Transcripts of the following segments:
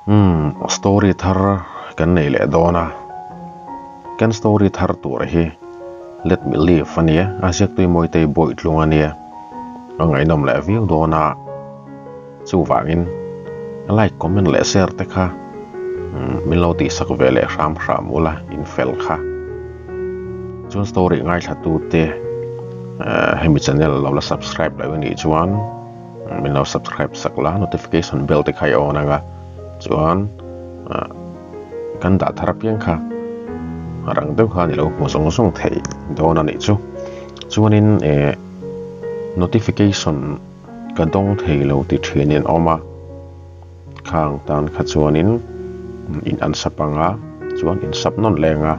Umm story thar kan nei leh dawn a, kan story thar tur hi Let me live a nia, a ziaktui Mawitei Bawitlung a nia, a ngaihnawm leh viau dawn a, chuvangin like, comment leh share te kha min lo tihsak ve leh hram hram ula in fel kha. Chuan story ngaithla tute hemi channel lo la subscribe loh i nih chuan min lo subscribe sak la notification bell te kha i on anga chuan kan dah thar apiang kha rang deuh khan i lo hmu zawng zawng thei dawn a nih chu chuanin eh notification ka dawng thei lo ti thin in awm a khang tan kha chuanin in an sap anga chuan in sap nawn leng a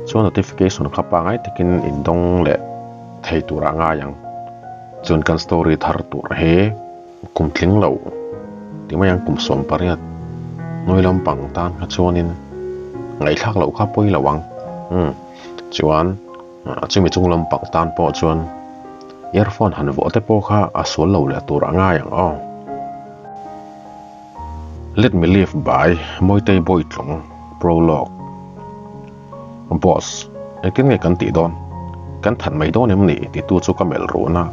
chuan notification kha pangai takin in dawng leh thei turah ngai ang. Chuan kan story thar tur hi kum tling lo ti mai ang kum 18 hnuai lampang tan kha chuanin ngaihthlak loh kha pawi lo ang umm chuan chumi chung lampang tan pawh chuan earphone han vuah te pawh kha a sual lo leh tur a ngai ang aw. Let me live by Mawitei Bawitlung Prologue Boss, engtin nge kan tih dawn? Kan that mai dawn em ni? titu chu ka melh run a.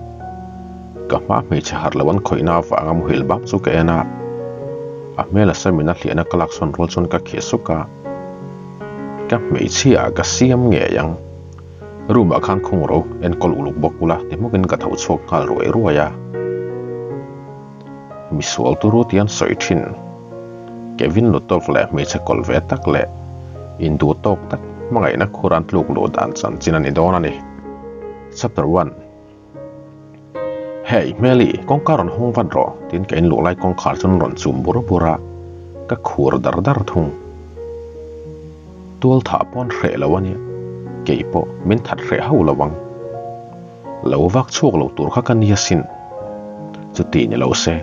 Ka hma hmeichhe harh lo an khawihna avanga muhil bak chu ka en a. A hmel a samin a hliahna ka laksawn rual chuan ka khih suk a. Ka hmeichhia ah ka siam ngei ang. Room ah khan khung ro enkawl uluk bawk ula ti hmukin ka tho chhuak nghal ruai ruai a. Misual turu ti an sawi thin. Kevin Lutov leh hmeichhe kawlh ve tak leh induh tawk tak hmangaihna khur an tluk luh dan chanchin a ni dawn a ni. Chapter One Hey, Hmeli, kawngka rawn hawng vat rawh, tiin ka inluh lai kawngkhar chu an rawn chum bur bur a, ka khur dar dar thung. Tual thah pawh an hreh lo a nia, kei pawh min that hreh ho lo ang. Lo vak chhuak lo tur kha ka nia sin. Chuti ni lo se,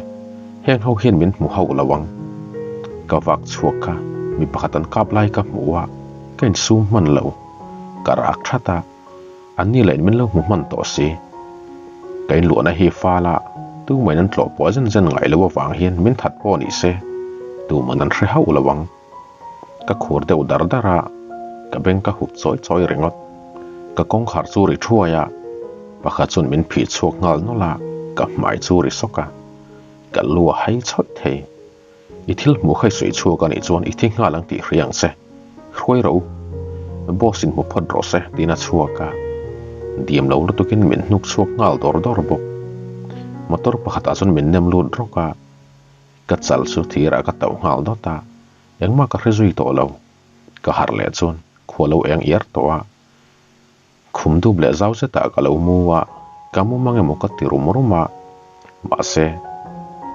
heng ho hian min hmu hauh lo ang. Ka vak chhuak kha mi pakhat an kap lai ka hmu a, ka insum hman lo. Ka rak that a, an ni leh min lo hmu hman tawh si. Ka inluahna hi fal a, tumahin an tlawh pawh zen zen ngaih loh avang hian min that pawh ni se, tuman an hre hauh lo ang. Ka khur deuh dar dar a, ka beng ka hup chawi chawi ringawt. Ka kawngkhar chu ri thuai a, pakhat chuan min phih chhuak nghal nawlh a, ka hmai chu ri sawk a. Ka lu a hai chawih thei. I thil hmuh kha i sawi chhuak a nih chuan i thi nghal ang tih hria ang che. Hruai rawh u. Boss in hmu phawt rawh se tiin a chhuak a. Diam lo lutukin min hnuk chhuak nghal dawr dawr bawk. Motor pakhatah chuan min nem lut rawk a. Ka chal chu thirah ka tauh nghal dawt a, engmah ka hre zui tawh lo. Ka harh leh chuan khua lo eng iar tawh a, khum dup leh zau zetah ka lo mu a, ka mu mang emaw ka ti rum rum a, mahse,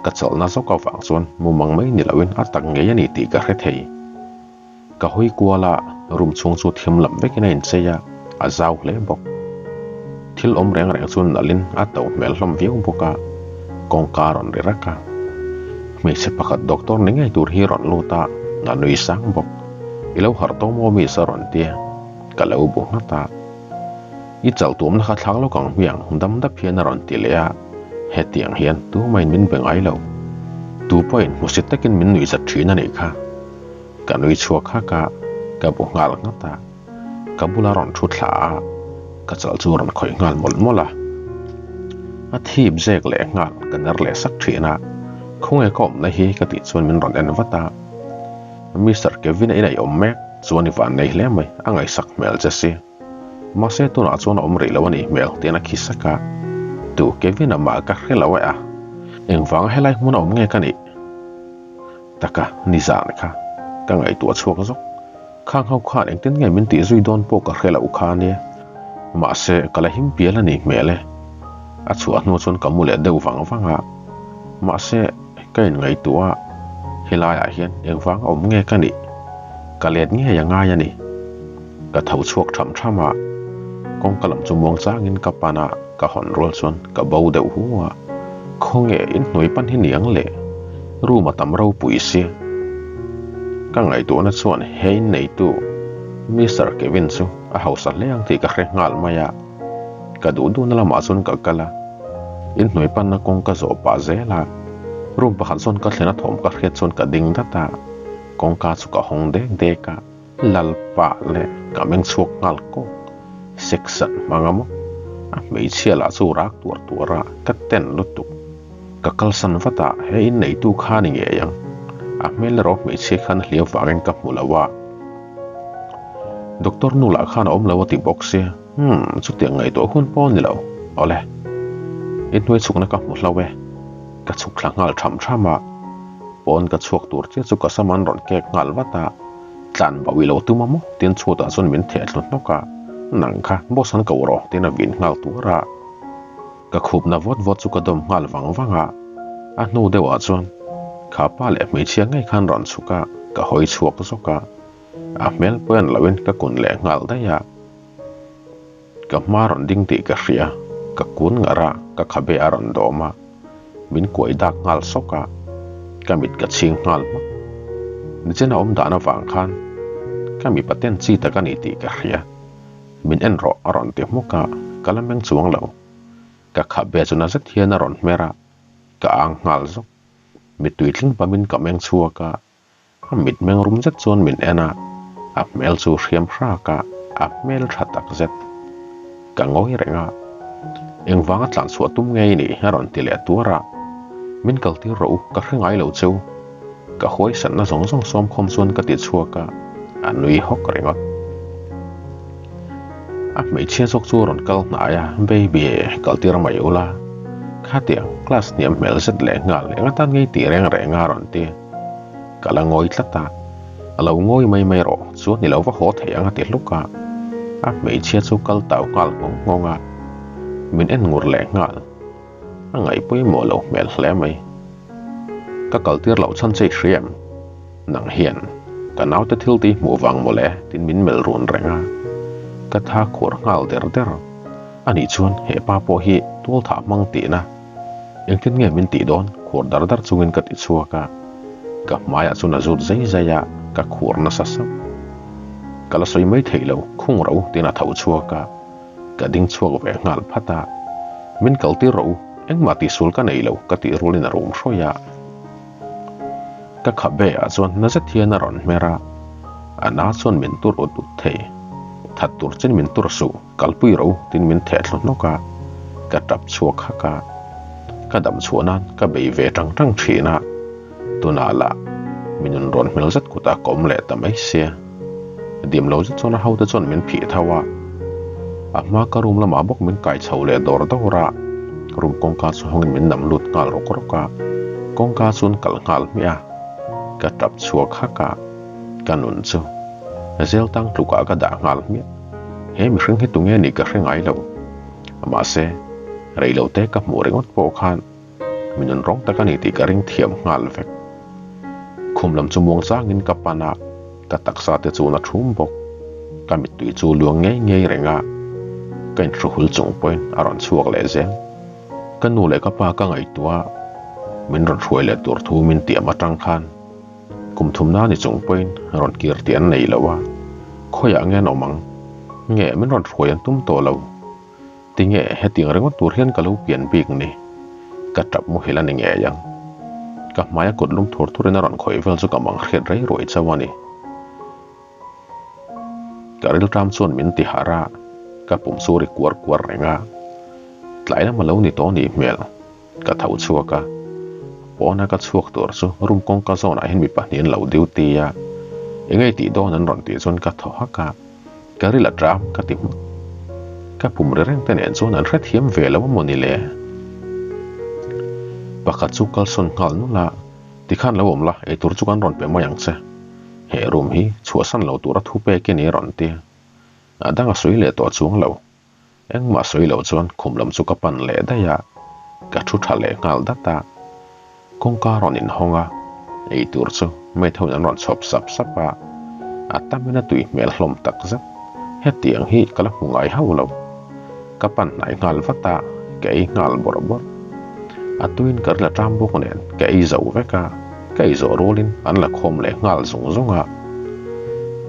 ka chawlhna zawk avang chuan mu mang mai ni loin a tak ngei a ni tih ka hre thei. Ka hawi kual a, room chhung chu thim lam vekin a inchei a, a zau hle bawk. Thil awm reng reng chu nalhin a to hmel hlawm viau bawk a, kawngka a rawn ri rak a. Hmeichhe pakhat doctor ni ngei tur hi rawn lut a, a nui sang bawk. I lo harh tawh maw miss a rawn ti a, ka lo bu nghat a. I chal tuamna kha thlak lawk ang hmiang dam dap hian a rawn ti leh a, hetiang hian tumahin min be ngai lo. Tu pawhin hmusit takin min nuihzat thin a nih kha. Ka nui chhuak hak a, ka bu nghal nghat a. Ka bula rawn thu thla a, ka chal chu rawn khawih nghal mawlh mawlh a. A thip zek leh nghal ka ner leh sak thin a, khawnge ka awmna hi ka tih chuan min rawn en vat a. Mister Kevin a inei awm mek chuan i van nei hle mai, a ngaihsak hmel che si. Mahse tunah chuan a awm rih lo a nih hmel tiin a khi sak a, Tu Kevin a mah ka hre lo e a, engvanga helai hmun a awm nge ka nih? Taka nizan kha ka ngaihtuah chhuak zawk. Khang ho khan engtin nge min tih zui dawn pawh ka hre loh kha ania. Mahse ka la him pial a nih hmel e. A chhuah hnu chuan ka mu leh deuh vang vang a. Mahse ka inngaihtuah a, helaiah hian engvanga awm nge ka nih? Ka let ngei a ngai a ni. Ka tho chhuak tham tham a, kawngka lam chu muang changin ka pan a, ka hawn rual chuan ka bo deuh hu a, khawnge inhnuai pan hi niang le, room a tam ropui si. Ka ngaihtuahna chuan he inneitu Mister Kevin chu a hausa hle ang tih ka hre nghal mai a, ka duh duhna lamah chuan ka kal a, inhnuai panna kawng ka zawh pah zel a, room pakhat zawn ka thlen a thawm ka hriat chuan ka ding dat a. Kawngka chu ka hawng dek dek a, Lalpa leh ka meng chhuak nghal kawk. Section hmang a maw? A hmeichhia lah chu rak tuar tuar a, ka ten lutuk. Ka kalsan vat a, he inneitu kha ni ngei ang. A hmel erawh hmeichhia khan a hliam vangin ka hmu lo a. Doctor nu lah khan a awm lo a ti bawk sia. Umm, chutiang ngaihtuah hun pawh a ni lo. Awle. Inhnuai chhukna ka hmu hlo e. Ka chhuk thla nghal tham tham a. Pawn ka chhuak tur chiah chu ka sam an rawn kek nghal vat a. Tlan bauh i lo tum a maw? Tin chhutah chuan min theh thlu hnawk a. Nang kha, boss an ko rawh, tin a vin nghal tuar a. Ka khupna vawt vawt chu ka dawm nghal vang vang a. A hnu deuhah chuan kha pa leh hmeichhia ngei khan rawn chhuk a, ka hawi chhuak zawk a. A hmel pawh en loin ka kun leh nghal daih a. Ka hma rawn ding tih ka hria, ka kun ngar a, ka khabe a rawn dawm a, min kuai dak nghal sawk a, ka mit ka chhing nghal hmak. Nichina awm dan avang khan ka mipa ten chi tak a ni tih ka hria, min en rawh a rawn ti hmuk a, ka la meng chuang lo. Ka khabe chu na zet hian a rawn hmer a, ka ang nghal zawk. Mittui tling pamin ka meng chhuak a, A mitmeng rum zet chuan min en a, a hmel chu hriam hrak a, a hmel tha tak zet. Ka ngawi reng a, Engvanga tlan chhuah tum ngei ni a rawn ti leh tuar a, Min kaltir rawh u, ka hre ngai lo cheu. Ka huaisanna zawng zawng sawmkhawm chuan ka ti chhuak a, a nui hawk ringawt. A hmeichhia zawk chu a rawn kal hnai a, Baby, kaltir mai ula. Khatiang, class hniam hmel zet leh nghal eng atan ngei tih reng reng a rawn ti. Ka la ngawi tlat a, a lo ngawi mai mai rawh, chuan i lo va haw thei ang a ti hluk a. A hmeichhia chu kal tau nghal nghawng nghawng a, min en ngur leh nghal. A ngaih pawimawh lo hmel hle mai. Ka kaltir loh chhan che i hria em? Nang hian ka naute thil tih hmuh vang mawle tin min melh run reng a, ka tha khuar nghal der der. Anih chuan he pa pawh hi tual thah hmang tihna Engtin nge min tih dawn? Khuar dar dar chungin ka ti chhuak a, ka hmaiah chuan a zut zai zai a, ka khuar nasa sauh. Ka la sawi mai theih lo, khung ro tiin a tho chhuak a, ka ding chhuak ve nghal phat a. Min kaltir rawh u, engmah tihsual ka nei lo ka tih rualin a rum hrawih a. Ka khabe ah chuan na zet hian a rawn hmer a, a na chuan min tur ut ut thei. That tur chin min tur suh. Kalpui ro tin min theh thlu hnawk a, ka tap chhuak hak a. Ka dam chhuah nan ka bei ve tang tang thin a, tunah lah min rawn rawn hmel zet kutah ka awm leh ta mai sia. Dim lo zet chuan a hote chuan min phih tho a, a hma ka room lamah bawk min kai chho leh dawr dawr a, room kawngka chu hawngin min nam lut nghal rawk rawk a, kawngka chuan kalh nghal hmiah a, ka tap chhuak hak a, ka nun chu zel tang tlukah ka dah nghal hmiah. He mihring hi tunge nih ka hre ngai lo. Mahse, reilote ka hmuh ringawt pawh khan mi nun rawng tak a ni tih ka ring thiam nghal vek. Khum lam chu muang changin ka pan a, ka taksa te chu na thum bawk. Ka mittui chu luang ngei ngei reng a, ka inhruhul chung pawhin a rawn chhuak leh zel. Ka nu leh ka pa ka ngaihtuah a, min rawn hruai leh tur thu min tiam atang khan Kum thumna ni chung pawhin rawn kir tih an nei lo a, khawiah nge an awm ang? Nge min rawn hruai an tum tawh lo? Tinge hetiang ringawt tur hian ka lo pian bik ni? Ka tap muhil a ni ngei ang. Ka hmaia kut lum thur thurin a rawn khawih vel chu ka mang hriat rei ruai chauh a ni. Ka rilṭam chuan min ti harh a, ka pum chu ri kuar kuar reng a. Tlai lam a lo ni tawh nih hmel. Ka tho chhuak a, pawna ka chhuak tur chu room kawngka zawnah hian mi pahnih an lo duty a, eng nge tih dawn an rawn tih chuan ka thaw hak a, ka ril a ṭam ka ti hmuk. Ka pum ri reng te nen chuan an hrethiam ve lo a mawni le? Pakhat chu kalsawn nghal nulh a, tikhan lo awm la, eitur chu kan rawn pe mai ang che. He room hi chhuahsan lo tura thu pek i ni a rawn ti a, a dang a sawi leh tawh chuang lo. Engmah sawi loh chuan khum lam chu ka pan leh daih a, ka thu tha leh nghal dat a. Kawngka rawn inhawng a, ei tur chu maid ho in an rawn chhawp sap sap a, a tamin a tui hmel hlawm tak zet. Hetiang hi ka la hmu ngai hauh lo. Ka pan hnai nghal vat a, ka ei nghal bawrh bawrh. A tuiin ka ril a ṭam bawk nen ka ei zo vek a, ka ei zawh rualin an la khawm leh nghal zung zung a.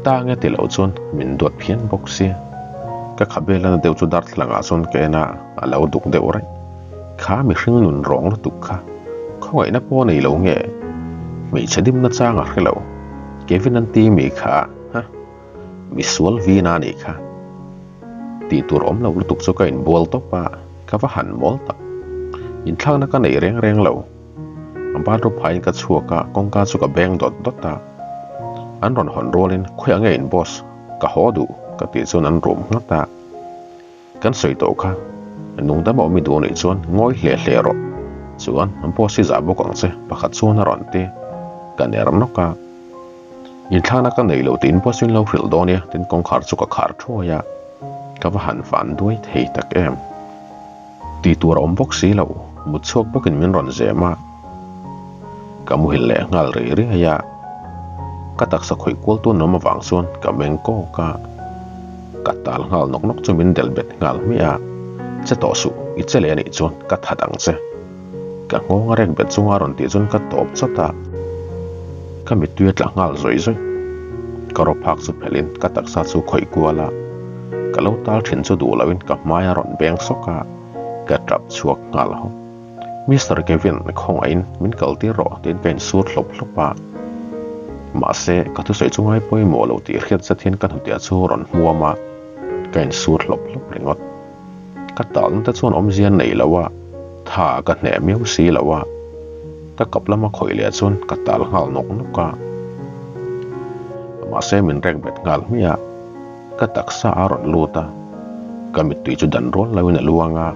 Tang e ti loh chuan min duat phian bawk sia. Ka khabel lana deuh chu darthlalangah chuan ka en a, a lo duk deuh raih. Kha mihring nun rawng lutuk kha khawngaihna pawh nei lo nge? Hmeichhe dimna chang a hre lo. Kevin an ti mi kha, ha? Misual vina a nih kha. Tih tur awm lo lutuk chu ka inbual tawp a, ka va han mawl tak. Inthlakna ka nei reng reng lo. Bathroom phaiin ka chhuak a, kawngka chu ka beng dawt dawt a. An rawn hawn rualin, Khawiah nge in boss? Ka haw duh, ka tih chuan an rum nghat a. Kan sawi tawh kha, nungdam a awm i duh anih chuan ngawi hle hle rawh. Chuan, boss hi zah bawk ang che, pakhat chuan a rawn ti. Ka ner nawk a. Inthlakna ka nei lo tiin boss in lo hrilh dawn nia, tin kawngkhar chu ka khar thuai a. Ka va han van duai thei tak em. Tih tur a awm bawk si lo, mut chhuak bawkin min rawn zem a. Ka muhil leh nghal rei riai a, ka taksa khawih kual tun awm avang chuan ka meng kawk a. Ka tal nghal nawk nawk chu min delh bet nghal hmiah a, Che tawh suh, i che leh anih chuan ka that ang che. Ka nghawng a rek bet chunga rawn tih chuan ka tawp chawt a, ka mittui a tla nghal zawih zawih. Ka rawp hak chu phelhin ka taksa chu khawih kual a, ka lo tal thin chu duh loin ka hmai a rawn beng sawk a, ka tap chhuak nghal hawk. Mister Kevin khawngaihin min kal tir rawh tiin ka insur hlawp hlawp a, mahse ka thusawi chu ngai pawimawh lo tih hriat zet hian ka hnutiah chu rawn hmuam a, ka insur hlawp hlawp ringawt. Ka talna te chuan awmzia nei lo a, tha ka hneh miau si lo a, ka kap lama khawih leh chuan ka tal nghal nawk nawk a. Mahse min rek bet nghal hmiah a, ka taksa a rawn lut a, ka mittui chu dan rual loin a luang a,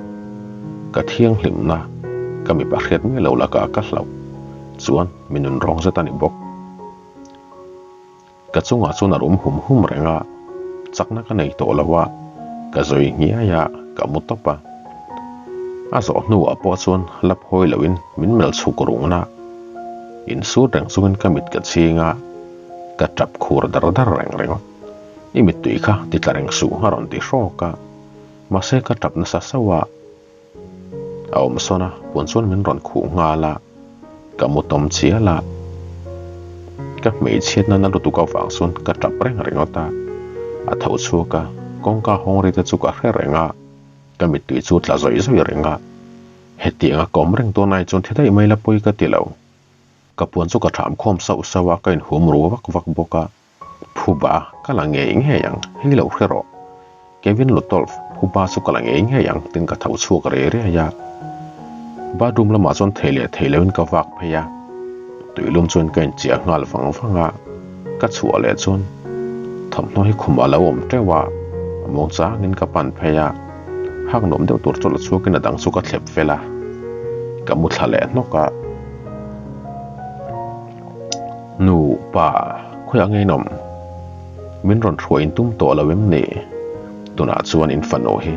ka thianghlimna ka mipa hriat miah lo lakah ka hlauh chuan mi nunrawng zet a ni bawk. Ka chungah chuan a rum hum hum reng a, chakna ka nei tawh lo a, ka zawi nghiai a, ka mu tawp a. A zawh hnuah pawh chuan la phawi loin min melh chhuk rungna. Insur reng chungin ka mit ka chhing a, ka tap khur dar dar reng ringawt. I mittui kha ti tla reng suh a rawn ti hrawk a, mahse ka tap nasa sauh a. A awm sawn a, puan chuan min rawn khuh nghal a, ka mu tawm chial a. Ka hmeichhiatna na lutuk avang chuan ka tap reng ringawt a, a tho chhuak a, kawngka hawng ri te chu ka hre reng a, ka mittui chu tla zawih zawih reng a. Hetianga ka awm reng dawn ai chuan thi daih mai la pawi ka ti lo. Ka puan chu ka tham khawm sauh sauh a, ka inhum ru vak vak bawk a. Phuba ka la ngei ngei ang, hei lo hre rawh. Kevin Lutolf, Phuba chu ka la ngei ngei ang tiin ka tho chhuak rei riai a. Bathroom lamah chuan thei leh thei loin ka vak phei a. Tuilum chuan ka inchiah nghal vang vang a, ka chhuah leh chuan thawmhnaw hi khumah a lo awm teuh a, muang changin ka pan phei a. Hak nuam deuh tur chu la chhuakin a dang chu ka thlep fel a, ka mu thla leh hnawk a. Nu, pa, khawiah nge in awm? Min rawn hruai in tum tawh lo em ni? Tunah chuan in fanu hi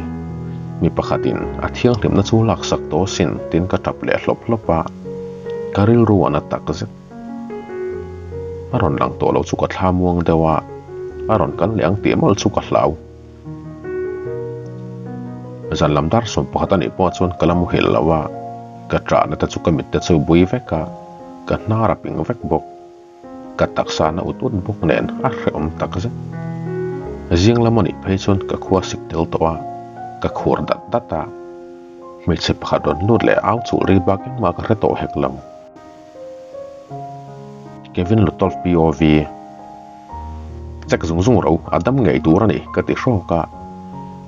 mi pakhatin a thianghlimna chu laksak tawh asin tiin ka tap leh hlawp hlawp a, ka rilru a na tak zet. A rawn lang tawh lo chu ka thla muang deuh a, a rawn kal leh ang tih mawlh chu ka hlau. Zan lam dar 11 a nih pawh chuan ka la muhil lo a, ka ṭahna te chu ka mit te chu bui vek a, ka hnar a ping vek bawk. Ka taksa na ut ut bawk nen a hrehawm tak zet. Zing lam a nih phei chuan ka khua sik tel tawh a, ka khur dat dat a. Hmeichhe pakhat rawn lut leh au chulh ri bak engmah ka hre tawh hek lo. Kevin Lutolf POV. Check zung zung ro, a dam ngei tur a ni, ka ti hrawk a.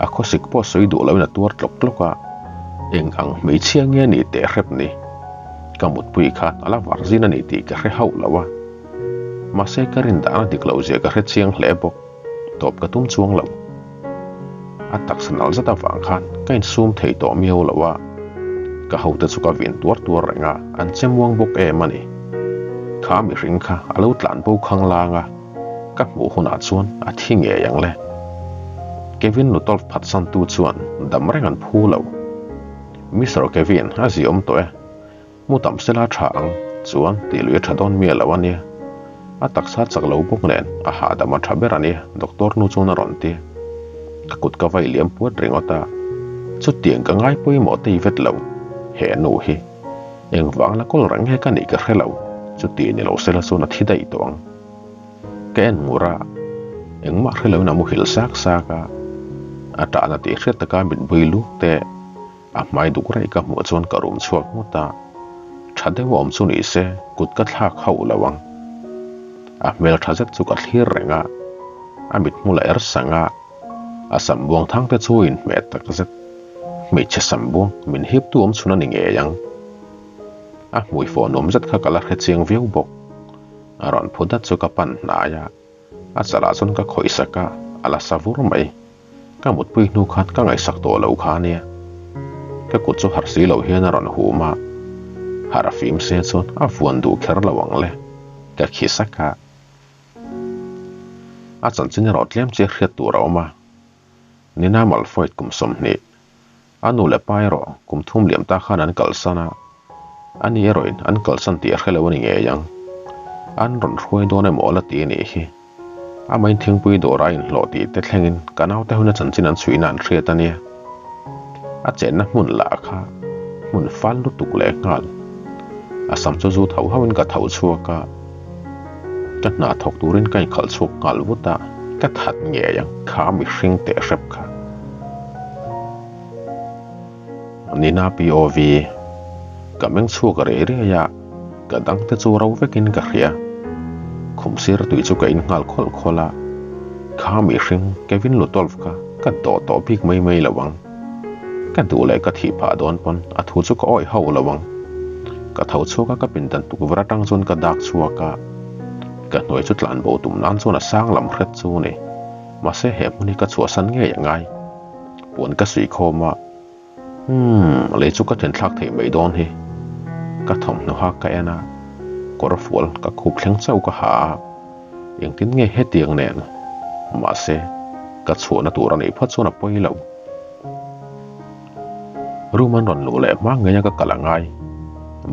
A khawsik pawh sawi duh loin a tuar tlawk tlawk a. Eng ang hmeichhia nge ni teh hrep ni? Ka mutpui khan a la var zin a ni tih ka hre hauh lo a. Mahse ka rin dan a dik loh zia ka hre chiang hle bawk. Tawp ka tum chuang lo. A taksa nalh zat avang khan ka insum thei tawh miau lo a, ka hote chu ka vin tuar tuar reng a, an che muang bawk em a ni. Kha mihring kha a lo tlan bo khang lang a, ka hmuh hunah chuan a thi ngei ang le. Kevin Lutolf phatsantu chuan dam reng an phu lo. Mister Kevin a ziawm tawh e. Mu tam sela tha ang chuan tih lui a tha dawn miah lo a nia. A taksa chak lo bawk nen a hahdam a tha ber a nia doctor nu chuan a rawn ti. Ka kut ka vaih liam puat ringawt a, chutiang ka ngai pawimawh tei vet lo. He nu hi engvang la kawl reng nge ka nih ka hre lo, chuti ni lo sela chuan a thi daih tawh ang. Ka en ngur a, engmah hre loin a muhil sak sak a, a tahna tih hriat taka mit bui luk te, A hmai duk raih ka hmuh chuan ka rum chhuak nghut a, tha deuh a awm chu ni se kut ka thlak hauh lo ang. A hmel tha zet chu ka thlir reng a, a mithmul a er sang a, a sam buang thang te chu inhmeh tak zet. Hmeichhe sam buang min hip tu awm chhun a ni ngei ang. A hmui fawh nuam zet kha ka la hre chiang viau bawk. A rawn phu dat chu ka pan hnai a, a chalah chuan ka khawih sak a, a la sa vur mai. Ka mutpui hnu khan ka ngaihsak tawh lo kha ania. Ka kut chu harh si lo hian a rawn hum a, harh a fim se chuan a vuan duh kher lo ang le, ka khi sak a. A chanchin erawh tlem chiah hriat tur a awm a, Nina Malfoy kum 20, a nu leh pa erawh kum thum liam ta khan an kalsan a, ani erawhin an kalsan tih a hre lo a ni ngei ang. An rawn hruai dawn emaw la ti a nih hi. Amahin thingpui dawr a inhlawh tih te thlengin ka naute huna chanchin an chhuihna an hriat a nia. A chenna hmun lah kha hmun fal lutuk leh nghal. A sam chu zu tho hauhin ka tho chhuak a, ka hna thawk turin ka inkhalh chhuak nghal vut a, ka that ngei ang kha mihring teh hrep kha. Nina POV, Ka meng chhuak rei rei a, ka dang te chu ro vekin ka hria. Khum sir tui chu ka in nghal khawlh khawlh a, kha mihring Kevin Lutolf kha ka dawh tawh bik mai mai lo ang. Ka duh leh ka thih phah dawn pawn a thu chu ka awih hauh lo ang. Ka tho chhuak a ka pindan tukverh atang chuan ka dak chhuak a, ka hnuai chu tlan bo tum nan chuan a sang lam hret chu a ni. Mahse he hmun hi ka chhuahsan ngei a ngai. Puan ka suih khawm a, Umm, lei chu ka then thlak theih mai dawn hi. Ka thawmhnaw ha ka en a, kawr fual ka khup thleng chauh ka ha a, engtin nge hetiang nen? Mahse, ka chhuahna tur a neih phawt chuan a pawi lo. Room an rawn luh leh hma ngei a ka kal a ngai.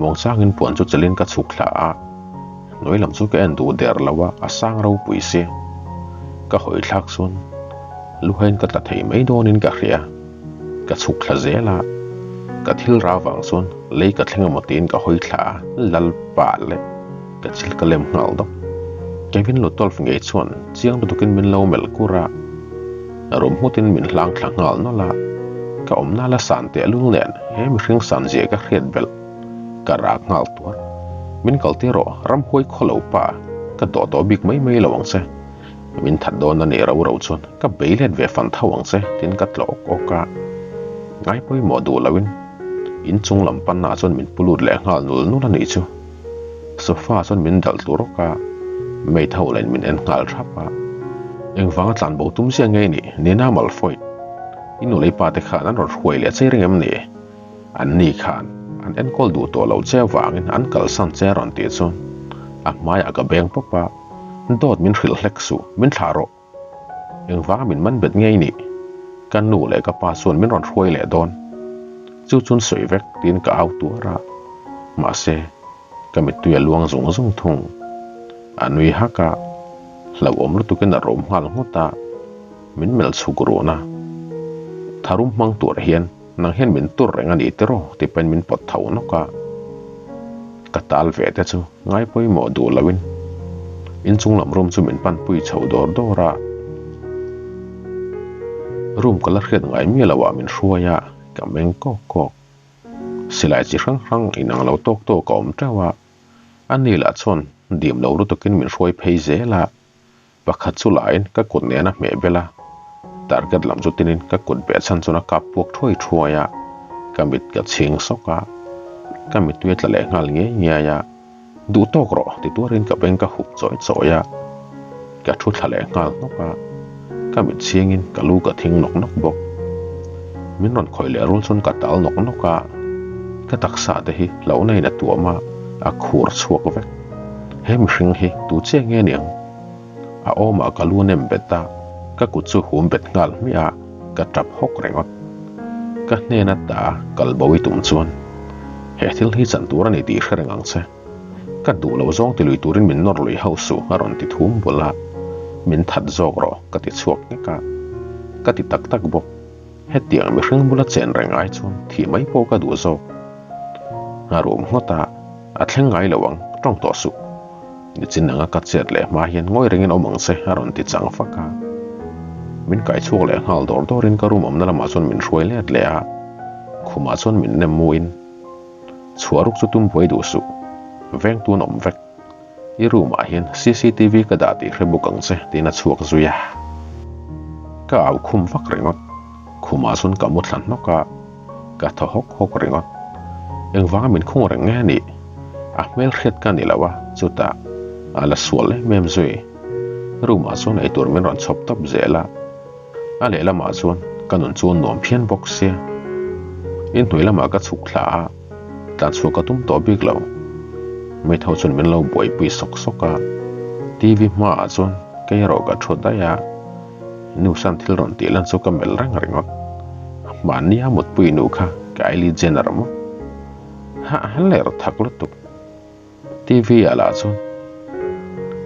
Muangchangin puan chu chelin ka chhuk thla a, hnuai lam chu ka en duh der lo a, a sang ropui si. Ka hawi thlak chuan luhain ka tla thei mai dawnin ka hria. Ka chhuk thla zel a, ka thil ra vang chuan lei ka thleng emaw tiin ka hawi thla a, Lalpa leh ka chil ka lem nghal dawk. Kevin Lutolf ngei chuan chiang lutukin min lo melh kur a, rum nghutin min hlang thla nghal nawlh a, ka awmna la san teh lul nen he mihring san zia ka hriat belh ka rak nghal tuar. Min kal tir rawh, ramhuai khaw lo pa, ka dawh tawh bik mai mai lo ang che. Min that dawn a nih ro ro chuan ka bei let ve fan tho ang che tiin ka tlawh awk awk a. Ngai pawimawh duh loin inchung lam panna chuan min pu lut leh nghal nul nul a nih chu. Sofa chuan min dalh tur awk a, maid ho lain min en nghal thap a. Engvanga tlan bo tum zia ngei nih Nina Malfoy i nu lei pa te khan an rawn hruai leh che reng em ni? An ni khan an enkawl duh tawh lo che avangin an kalsan che a rawn tih chuan a hmaiah ka beng pawp a. Dawt min hrilh hlek suh, min thlah rawh. Engvanga min man bet ngei nih? Ka nu leh ka pa chuan min rawn hruai leh dawn. Chu chuan sawi vek tiin ka au tuar a, mahse, ka mittui a luang zung zung thung. A nui hak a, hlauhawm lutukin a rawm nghal nghut a, min melh chhuk run a. Tharum hmang tur hian nang hian min tur reng a ni tiraw ti pahin min pawt tho nawk a. Ka tal ve te chu ngai pawimawh duh loin inchung lam room chu min panpui chho dawr dawr a. Room ka la hriat ngai miah loh ah min hruai a, ka meng kawk kawk. Silai chi hrang hrang inang lo tawk tawk a awm teuh a, ani lah chuan dim lo lutukin min hruai phei zel a. Pakhat chu lain ka kut nen a hmeh bel a, target lam chu tinin ka kut beh chhan chuan a kap puak thuai thuai a, ka mit ka chhing sawk a, ka mittui a tla leh nghal ngiai ngiai a, duh tawk rawh ti tuarin ka beng ka hup chawi chawi a, ka thu thla leh nghal hnawk a, ka mit chhingin ka lu ka thing nawk nawk bawk. Min rawn khawih leh rul chuan ka tal nawk nawk a, ka taksa te hi hlauhna in a tuam a, a khur chhuak vek. He mihring hi tu chiah nge niang? A awmah ka lu nem bet a, ka kut chu hum bet nghal hmiah a, ka tap hawk ringawt. Ka hnen ata kal bo i tum chuan he thil hi chan tur a ni tih hre reng ang che. Ka duh lo zawng ti lui turin min nawr lui hauh suh a rawn ti thum bul a, min that zawk rawh ka ti chhuak nghek a, ka ti tak tak bawk. Hetiang mihring bula chen reng ai chuan thih mai pawh ka duh zawk. A rum nghawt a, a thleng ngai lo ang, tawng tawh suh. Nichin anga ka chet leh hma hian ngawi rengin awm ang che a rawn ti chang fak a. Min kai chhuak leh nghal dawr dawrin ka room awmna lamah chuan min hruai let leh a, khumah chuan min nem muin, Chhuah ruk chu tum buai duh suh, veng tun awm vek. I room ah hian cctv ka dah tih hre bawk ang che tiin a chhuak zui a. Ka au khum vak ringawt. Khumah chuan ka mu thla hnawk a, ka thaw hawk hawk ringawt. Engvanga min khung reng nge a nih? A hmel hriat ka ni lo a, chutah a la sual em em zui. Room ah chuan eitur min rawn chhawp tawp zel a. A lehlamah chuan ka nun chu a nuam phian bawk sia. Inhnuai lamah ka chhuk thla a, tlan chhuah ka tum tawh bik lo. Maid ho chuan min lo buaipui sawk sawk a, TV hmaah chuan kei erawh ka thu daih a, nu san thil rawn tih lan chu ka melh reng ringawt. Mahni a mutpui nu kha Kylie Jenner maw? Hah ler thak lutuk. TV ah lah chuan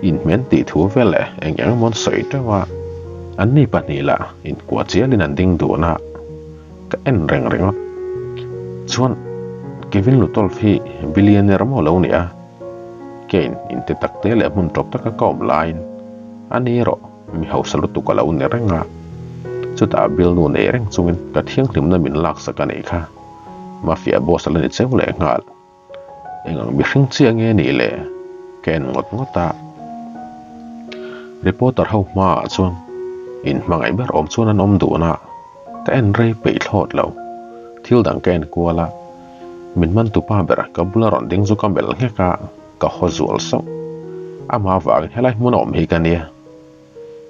inhmen tih thu vel leh eng eng emaw an sawi teuh a, anni pahnih lah inkuah chialin an ding dun a, ka en reng ringawt. Chuan Kevin Lutolf hi billionaire maw lo ni a, Kane inte tak te leh hmun tawp taka ka awm laiin a ni erawh mi hausa lutuk a lo ni reng a, chutah bill nu nei reng chungin ka thianghlimna min laksak a nih kha, mafia boss a la ni cheu leh nghal. Eng ang mihring chiah nge nih le? Ka en ngawt ngawt a. Reporter ho hmaah chuan inhmangaih ber awm chuan an awm dun a, ka en rei peih thlawt lo. Thil dang ka en kual a, min man tupa ber ka bula rawn ding chu ka melh nghek a, ka haw zual sauh. Amah avangin helai hmun a awm hi ka nia.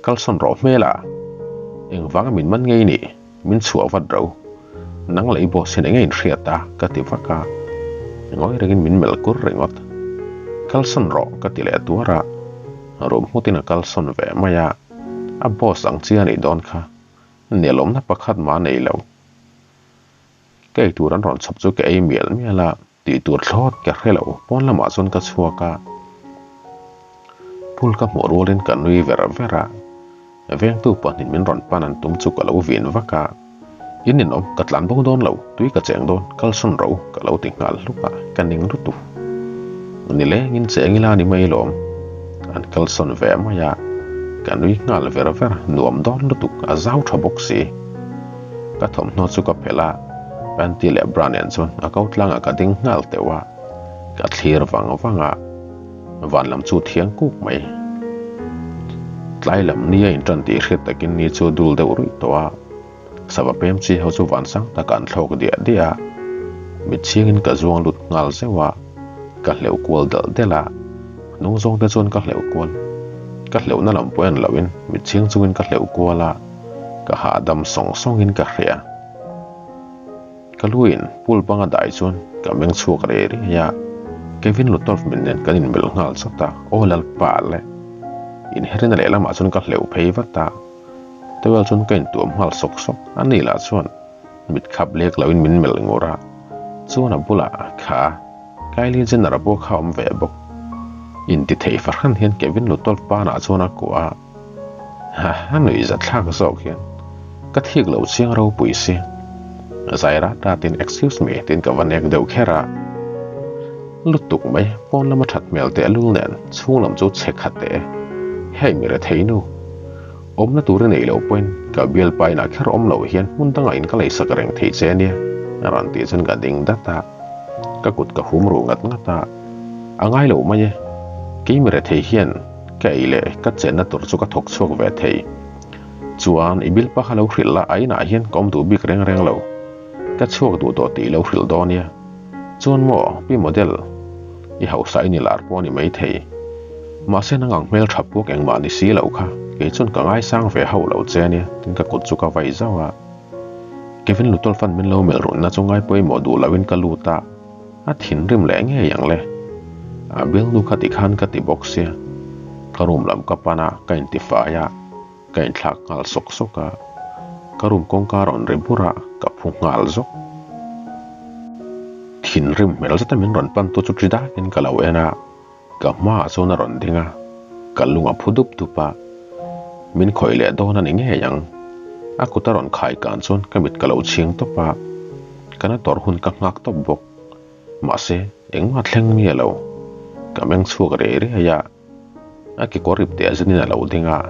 Kalsawn rawh hmel a, engvanga min man ngei nih? Min chhuah vat ro. Nang leh i boss hian enge in hriat a? ka ti vak a. Ngawi rengin min melh kur ringawt. Kalsawn rawh ka ti leh tuar a. Room hmutin a kalsawn ve mai a. A boss ang chi a nih dawn kha. Nelawmna pakhat mah a nei lo. Ka eitur an rawn chhawp chu ka ei mial mial a. Tih tur thlawt ka hre lo, pawn lamah chuan ka chhuak a, pool ka hmuh rualin ka nui ver ver a, vengtu pahnih min rawn pan an tum chu ka lo vin vak a, In inawm, ka tlan bo dawn lo, tui ka cheng dawn, kalsawn ro ka lo ti nghal hluk a, ka ning lutuk. Nilengin cheng ila ni mai lawm, an kalsawn ve mai a, ka nui nghal ver ver, nuam dawn lutuk, a zau tha bawk si. Ka thawmhnaw chu ka phelh a. Panty leh bra nen chuan a ko tlangah ka ding nghal teuh a, ka thlir vang vang a, van lam chu thiang kuk mai. Tlai lam ni a intan tih hriat takin ni chu dul deuh ruih tawh a, sava pem chi ho chu van sang takah an thlawk diah diah a, mit chhingin ka zuang lut nghal zeuh a, ka hleuh kual delh delh a, hnung zawng te chuan ka hleuh kual. Ka hleuhna lam pawh en loin mit chhing chungin ka hleuh kual a, ka hahdam sawng sawngin ka hria. Ka luin pool banga dai chuan ka meng chhuak rei rei a, Kevin Lutolf min nen kan inmelh nghal chawt a, aw Lalpa le! Inherina lehlamah chuan ka hleuh phei vat a, towel chuan ka intuam nghal sawk sawk, ani lah chuan mit khap lek loin min melh ngur a, chuan a bulah kha Kylie Jenner a pawh kha a awm ve bawk. Intithei fahran hian Kevin Lutolf banah chuan a kuah a. Ha ha nuih za thlak zawk hian ka thik lo chiang ropui si. Zai rat rat in excuse me tiin ka va nek deuh kher a. Lutuk mai pawn lama that hmel teh lul nen chhung lam chu che khat teh e. Hei mi rethei nu. Awmna tur i neih loh pawhin ka bialpa inah kher awm loh hian hmun dangah in ka leisak reng thei che ania a rawn tih chuan ka ding dat a. Ka kut ka hum ruh ngat ngat a. A ngai lo mai e. Kei mi rethei hian Ka ei leh ka chenna tur chu ka thawk chhuak ve thei. Chuan i bilpa kha lo hrilh la, a inah hian ka awm duh bik reng reng lo. Ka chhuak duh tawh tih lo hrilh dawn nia. Chuan maw, pi model, i hausa i ni lar pawh a ni maithei. Mahse nang ang hmel tha puak engmah ni si lo kha, kei chuan ka ngaisang ve hauh lo che nia, tin ka kut chu ka vai zauh a. Kevin Lutolfan min lo melh runna chu ngaipawimawh duh loin ka lut a. A thinrim leh ngei ang le. A bialnu kha tikhan ka ti bawk sia. Ka room lam ka pan a, ka intifai a, ka inthlak nghal sawk sawk a. Ka room kawngka rawn ri bur a, ka phu nghal zawk. Thinrim hmel zeta min rawn pan tu chu ṭi dakin ka lo en a, ka hmaah chuan a rawn ding a, ka lung a phu dup dup a. Min khawih leh dawn a ni ngei ang. A kut a rawn khai kan chuan ka mit ka lo chhing tawp a, ka na tawrh hun ka nghak tawp bawk. Mahse, engmah thleng mi a lo. Ka meng chhuak rei rei a, a kekawr rip teh zenin a lo ding a,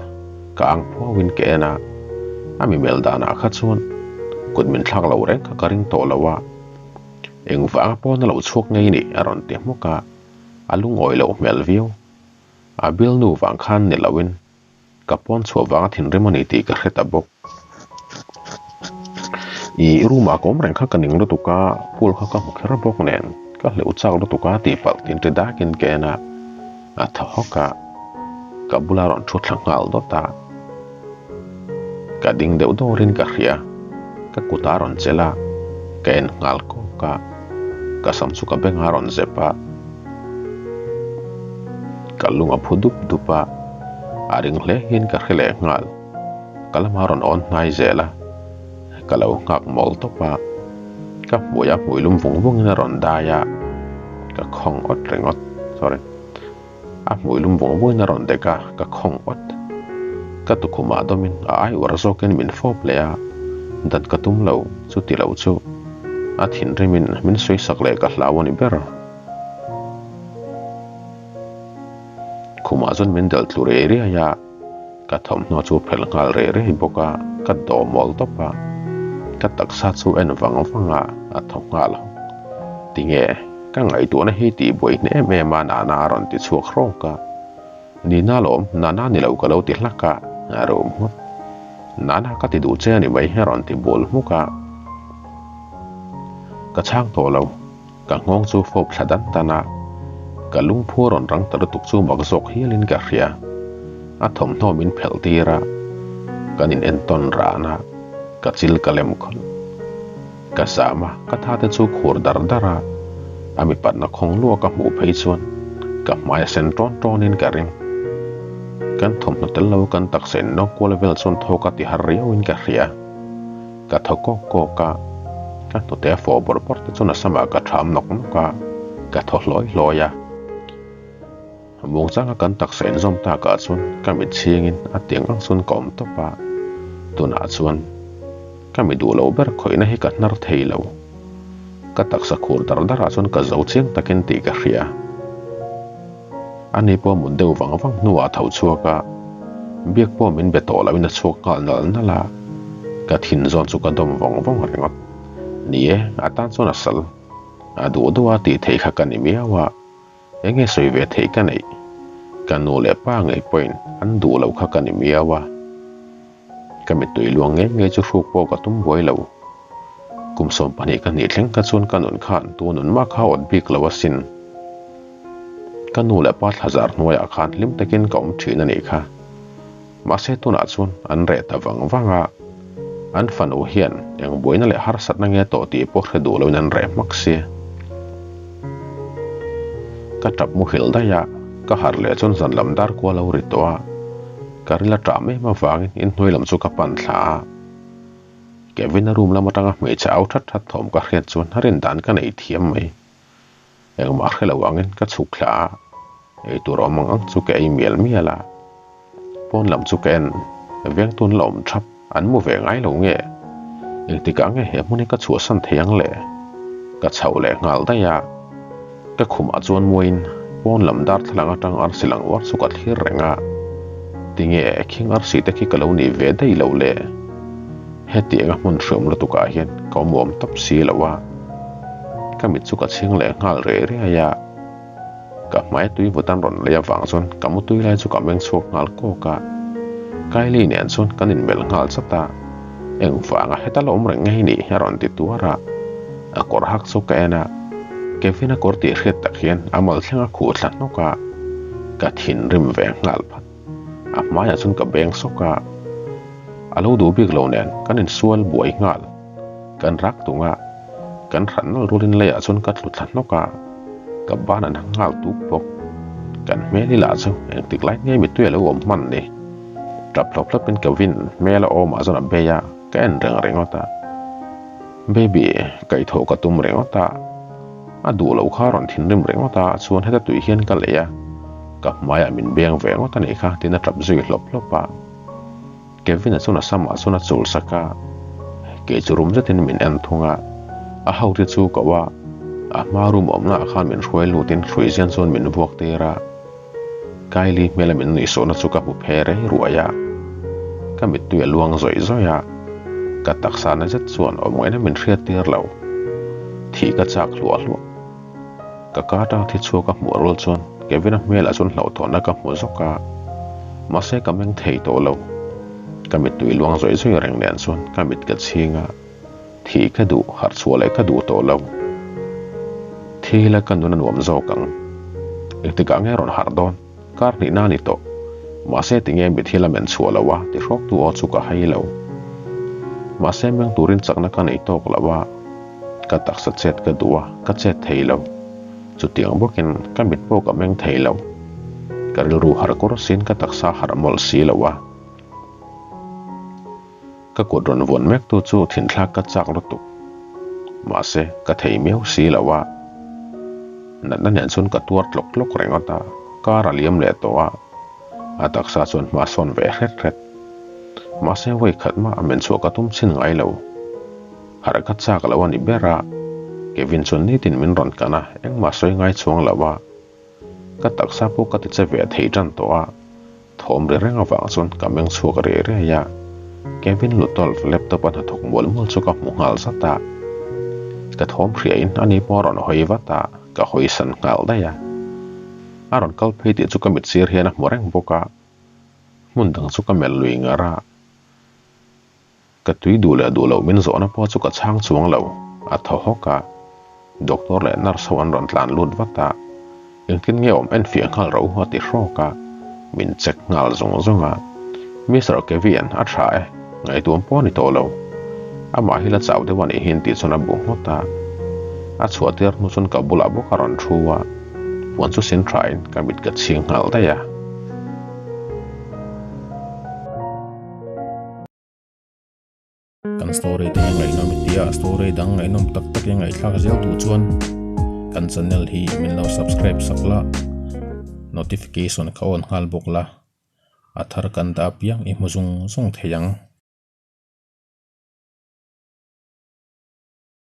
ka ang phuauin ka en a. A mi mel danah kha chuan kut min thlak lo reng kha ka ring tawh lo a. Engvanga pawn a lo chhuak ngei ni a rawn ti hmawk a, a lungawi loh hmel viau. A bialnu vang khan ni loin ka pawn chhuah vanga thinrim a ni tih ka hre ta bawk. I room ah ka awm reng kha ka ning lutuk a, pool kha ka hmu kher bawk nen ka hleuh chak lutuk a tih palh tin ri dakin ka en a, a thaw hawk a, ka bula rawn thu thla nghal dawt a. Ka ding deuh dawrin ka hria, ka kut a rawn chelh a, ka en nghal kawk a, ka sam chu ka beng a rawn zep a. Ka lung a phu dup dup a, a ring hle hian ka hre leh nghal. Ka lama rawn awn hnai zel a, ka lo nghak mawl tawp a. Ka hmui a hmui lum vung vungin a rawn dai a, ka khawng awt ringawt, sorry, a hmui lum vung vungin a rawn dek a, ka khawng awt. Ka tukhumah dawmin a ai uar zawkin min fawp leh a, dat ka tum lo, chuti lo chu a thinrimin min sawisak leh ka hlau a ni ber. Khumah chuan min delh tlu rei riai a, ka thawmhnaw chu phelh nghal rei rei bawk a, ka dawh mawl tawp a, ka taksa chu en vang vang a, a thaw nghal hawk. Tinge, ka ngaihtuahna hi tih buai hne em em a Nana a rawn ti chhuak hrawk a, Nina lawm, Nana ni lo ka lo ti hlak a, a rum nghut. Nana ka ti duh che a ni mai a rawn ti bul hmuk a, ka chhang tawh lo. Ka nghawng chu fawp thla dan dan a, ka lungphu a rawn rang ta lutuk chu mak zawk hialin ka hria. A thawmhnaw min phelh tir a, kan in entawn ran a, ka chil ka lem khawlh. Ka zam a, ka tha te chu khur dar dar a, a mipatna khawng luah ka hmuh phei chuan ka hmai a sen tawn tawnin ka ring. Kan thawmhnaw tel lo kan taksa in nawk kual vel chuan thawk a ti har riauin ka hria. Ka thaw kawk kawk a, ka hnute a fawh bawrh bawrh te chuan a samah ka ṭham nawk nawk a, ka thaw hlawi hlawi a. Muangchanga kan taksa inzawm takah chuan ka mit chhingin a tiang ang chuan ka awm tawp a, tunah chuan ka mi duh loh ber khawihna hi ka hnar thei lo. Ka taksa khur dar darah chuan ka zo chiang takin tih ka hria. Ani pawh mut deuh vang vang hnuah a tho chhuak a, biak pawh min be tawh loin a chhuak nghal nalh nalh a, ka thin zawn chu ka dawm vawng vawng ringawt. Ni e, a tan chuan a sal. A duh duh a tih theih kha ka ni miau a, eng nge sawi ve theih ka neih? Ka nu leh pa ngei pawhin an duh loh kha ka ni miau a. Ka mittui luang ngei ngei chu hruk pawh ka tum buai lo. Kum 12 ka hnih thleng kha chuan ka nun khan tu nun mah kha awt bik lo asin. Ka nu leh pa thlazar hnuaiah khan hlim takin ka awm thin a nih kha. Mahse tunah chuan an reh ta vang vang a, an fanu hian eng buaina leh harsatna nge tawh tih pawh hre duh loin an reh hmak si. Ka tap muhil daih a, ka harh leh chuan zan lam dar kual a lo ri tawh a, ka ril a ṭah em avangin inhnuai lam chu ka pan thla a. Kevin-a room lam atanga hmeichhe au that that thawm ka hriat chuan a rin dan ka nei thiam mai. Engmah hre lo angin ka chhuk thla a, eitur awm ang ang chu ka ei mial mial a. Pawn lam chu ka en, vengtun la awm thap, an mu ve ngai lo nge? Engtikah nge he hmun hi ka chhuahsan thei ang le? Ka chhoh leh nghal daih a, ka khumah chuan muain pawn lam darthlalang atang arsi lang uar chu ka thlir reng a, tinge khing arsi te khi ka lo nih ve daih loh le? Hetianga hmun hriawm lutukah hian ka awm uam tawp si lo a, ka mit chu ka chhing leh nghal rei riai a. Ka hmai tui vut an rawn lei avang chuan ka mutui lai chu ka meng chhuak nghal kawk a. Kylie nen chuan kan inmelh nghal chat a, Engvanga heta la awm reng ngei ni a rawn ti tuar a. A kawr hak chu ka en a, Kevin-a kawr tih hriat tak hian a mal thleng a khuh thla hnawk a, ka thinrim ve nghal phat. A hmaiah chuan ka beng sawk a, a lo duh bik lo nen kan insual buai nghal. Kan rak tung a, kan hran nalh rualin leiah chuan ka tlu thla hnawk a, ka ban an hang nghal tuk bawk. Kan hmel i lah chu engtik lai nge mittui a lo awm hman ni. Tap hlawp hlawpin ka vin hmel a awmah chuan a bei a, ka en reng ringawt a. Baby, kaihthawh ka tum ringawt a, a duh loh kha rawn thinrim ringawt a, chuan heta tui hian ka lei a. Ka hmaiah min beng ve ngawt a nih kha tiin a tap zui hlawp hlawp a. Kevin-a chuan a samah chuan a chul sak a, kei chu rum zetin min en thung a. A hote chu koh a, a hma room awmnaah khan min hruai lutin hruizian chuan min vuak tir a. Kylie hmela min nuihsawhna chu ka hmu phe rei ruai a. Ka mittui a luang zawih zawih a, ka taksa na zet chuan awm ngaihna min hriat tir lo. Thih ka chak hluah hluah. Ka ka atang thi chhuak a hmuh rual chuan Kevin-a hmelah chuan hlauhthawnna ka hmu zawk a, mahse ka meng thei tawh lo. Ka mittui luang zawih zawih reng nen chuan ka mit ka chhing a, thih ka duh, harh chhuah leh ka duh tawh lo. Thi ila ka nun a nuam zawk ang. Engtikah nge rawn harh dawn? Kar hnihna a ni tawh. Mahse tinge mit hi la men chhuah lo a ti hrawktu aw chu ka hai lo. Mahse meng turin chakna ka nei tawk lo a, ka taksa chet ka duh a, ka chet thei lo. Chutiang bawkin ka mit pawh ka meng thei lo. Ka rilru harh kawr siin ka taksa harh mawlh si lo a. Ka kut rawn vuan mek tu chu thinthlak ka chak lutuk. Mahse, ka thei miau si lo a. Natna nen chuan ka tuar tlawk tlawk ringawt a, kar a liam leh tawh a. A taksa chuan hma sawn ve hret hret. Mahse, vawi khat mah a men chhuah ka tum chhin ngai lo. Harh ka chak lo a ni ber a, Kevin chuan nitin min rawn kan a, engmah sawi ngai chuang lo a. Ka taksa pawh ka ti che ve thei tan tawh a, thawm ri reng avang chuan ka meng chhuak riai riai a, Kevin Lutolf laptop a hnathawk mual mual chu ka hmu nghal zat a. Ka thawm hriain ani pawh a rawn hawi vat a, ka hawi san nghal daih a. A rawn kal phei tih chu ka mit sir hian a hmu reng bawk a, hmun dang chu ka melh lui ngar a. Ka tui duh leh duh loh min zawhna pawh chu ka chhang chuang lo, a thaw hawk a. Doctor leh nurse ho an rawn tlan lut vat a, engtin nge awm enfiah nghal ro a ti hrawk a, min check nghal zung zung a. Mister Kevian a tha e, ngaihtuam pawh a ni tawh lo. Amah hi la chau deuh a nih hi tih chuan a bu nghawt a. A chhuah tir hnu chuan ka bulah bawk a rawn thu a, puan chu sin thain ka mit ka chhing nghal daih a. Kan story te hi ngaihnawm i tia, story dang ngaihnawm tak tak i ngaihthlak zel duh chuan kan channel hi min lo subscribe sak la, notification kha on nghal bawk la, a thar kan dah apiang i hmu zung zung thei ang.